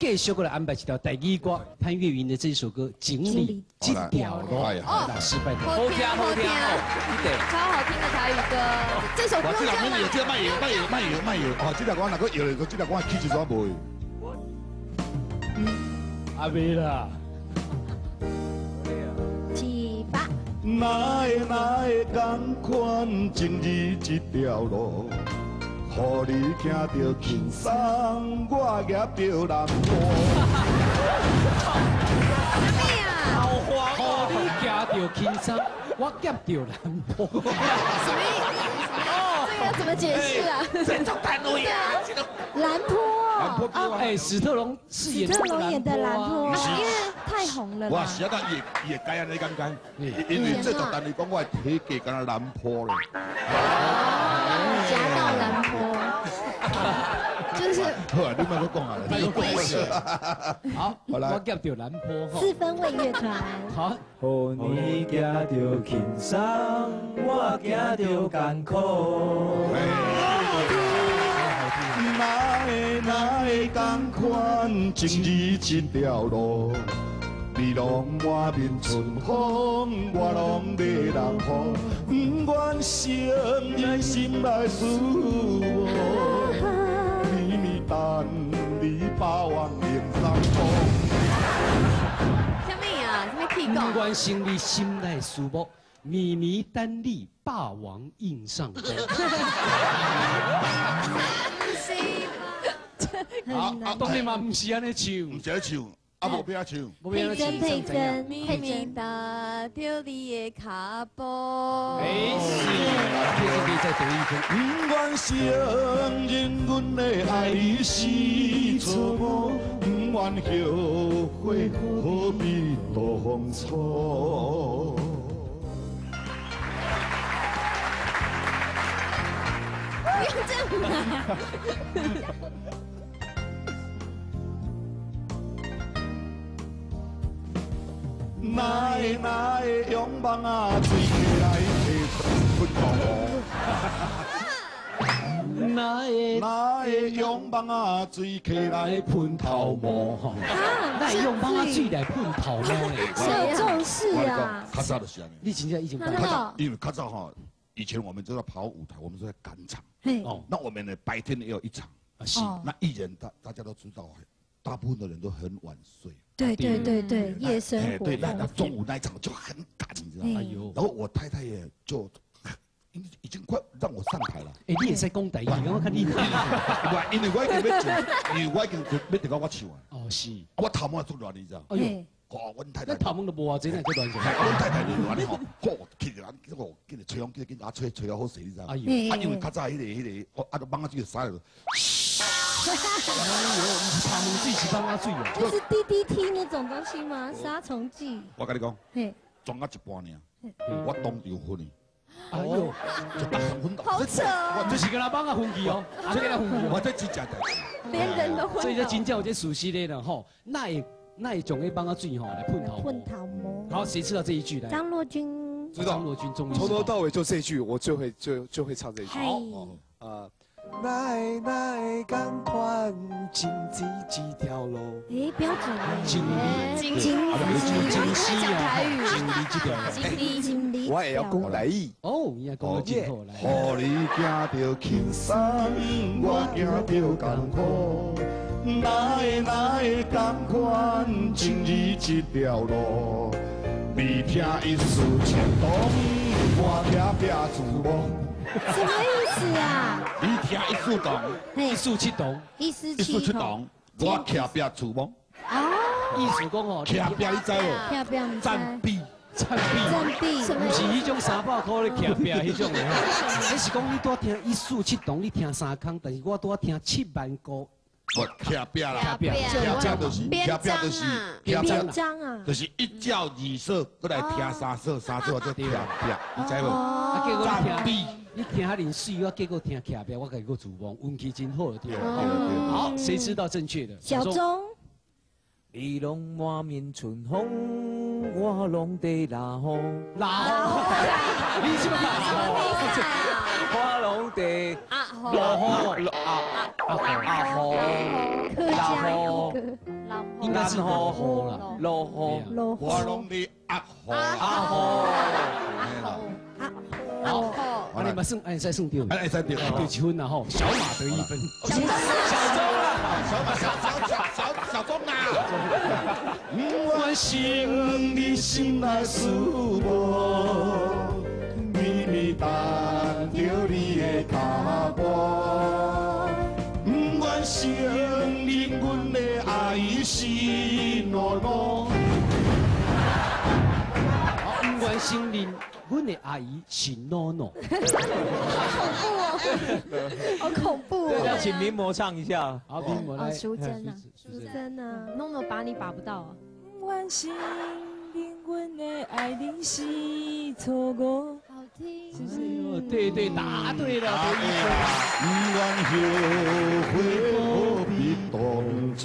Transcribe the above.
继续过来安排一条台语歌，潘越云的这一首歌《情理这条路》，失败的。好听好听，超好听的台语歌，这首歌这条卖这卖油卖油卖油卖油，哦，这条歌若阁摇，这条歌起一首无。阿妹啦。七八。哪会哪会仝款情字这条路？予你行著轻松，我夹著难过。好黄哦！予你行著轻松，我夹著难过。什么意思？这个怎么解释啊？这种单位啊，蓝坡。蓝坡。哎，史特龙饰演。史特龙演的蓝坡，因为太红了。我是啊，伊会改按呢感觉，因为这种单位讲我的体格敢若蓝坡咧。夹到蓝坡，就是。好啊，你莫阁讲啊，好，我夹著蓝坡。四分卫乐团。好。予你行著轻松，我行著艰苦。哪会哪会仝款情字这条路？你拢满面春风，我拢咧落雨。不愿承认心内事无，绵绵等你霸王硬上弓。啥物啊？啥物气讲？不愿承认心内事无，绵绵等你霸王硬上弓。好，当然嘛，毋是按呢唱，毋是按呢唱。啊，无变唱。佩珍，佩珍，佩珍，踏著你的脚步。哎，是，佩珍可以再得一分。不愿承认阮的爱你是错误，不愿后悔，何必当初。不用这样嘛。哪会哪会用网仔水起来喷头毛？哪会哪会用网仔水起来喷头毛？吼，哪会用网仔水来喷头毛呢？是有这种事啊！较早就是按呢。你真正以前较早，因为较早吼，以前我们都在跑舞台，我们都在赶场。哦，那我们呢，白天也有一场。是。那艺人大家都知道，大部分的人都很晚睡。对对对对，夜生活。对，那中午那一场就很赶，你知道吗？哎呦，然后我太太也就已经快让我上台了。哎，你也在讲台语，我看你。我因为我已经欲唱，因为我已经欲得到我唱啊。哦，是。我头毛足乱，你知道？哎呦，哦，阮太太。那头毛都无偌济，那足乱。阮太太就按呢吼，吼，起来，吼，紧来吹风机，紧啊吹吹了好势，你知道？哎呦，啊，因为较早彼个，我啊，都网仔水就驶落。哎呦，毋是茶门水，是网仔水哦。这是 DDT 那种东西吗？杀虫剂。我跟你讲，装到一半尔，我当场昏去。哎呦，就当场昏倒。好扯哦！就是跟他网仔昏去哦，啊，跟他昏去。我这真正代志。连人都昏。所以这真正有这事实的啦吼，哪会哪会将彼网仔水吼来喷头？喷头毛。好，谁知道这一句来？张若昀。知道。张若昀终于。从头到尾就这句，我就会就就会唱这句。好。啊。哪会哪会仝款情字这条路？哎，标准。情理，情理，情理，情理这条路。情理，情理。我会晓讲台语。哦，你也讲得真好来。予你行著轻松，我行著艰苦。哪会哪会仝款情字这条路？你听一丝牵动，我徛壁自摸。什么意思啊？你听一丝动，一丝七动，一丝七动，我徛壁自摸。哦，意思讲吼，徛壁你知无？徛壁毋知。暂避，暂避，暂避，毋是彼种300箍咧徛壁彼种的吼。彼是讲你拄听一丝七动，你听三空，但是我拄听7万箍。我徛壁啦，徛壁就是，徛壁就是，边章啊，就是一教二说，阁来听三说，三说就徛壁，你知无？啊，结果你听，你听遐尔水，我结果听徛壁，我家己阁自摸，运气真好对。好，谁知道正确的？小钟。你拢满面春风，我攏佇落雨，落雨，你是不是落雨？我攏佇阿落雨，阿阿阿雨，客家歌，應該是落雨啦，落雨，落我攏佇壓雨，阿雨，好，按呢嘛算，會使算對，會使對，對一分啦吼，小馬得一分，小鐘啦，小馬小小小小小鐘啊，毋願承認心內事無，微微等著你的跤步，毋願承認阮的愛是懦弱。毋願承認阮的阿姨是諾諾。好恐怖哦！要請名模唱一下。好，名模來。淑珍啊，淑珍啊，諾諾把你把不到啊。毋願承認阮的愛你是錯誤。好聽，是不是？對對，答對了，得一分。毋願後悔何必當初。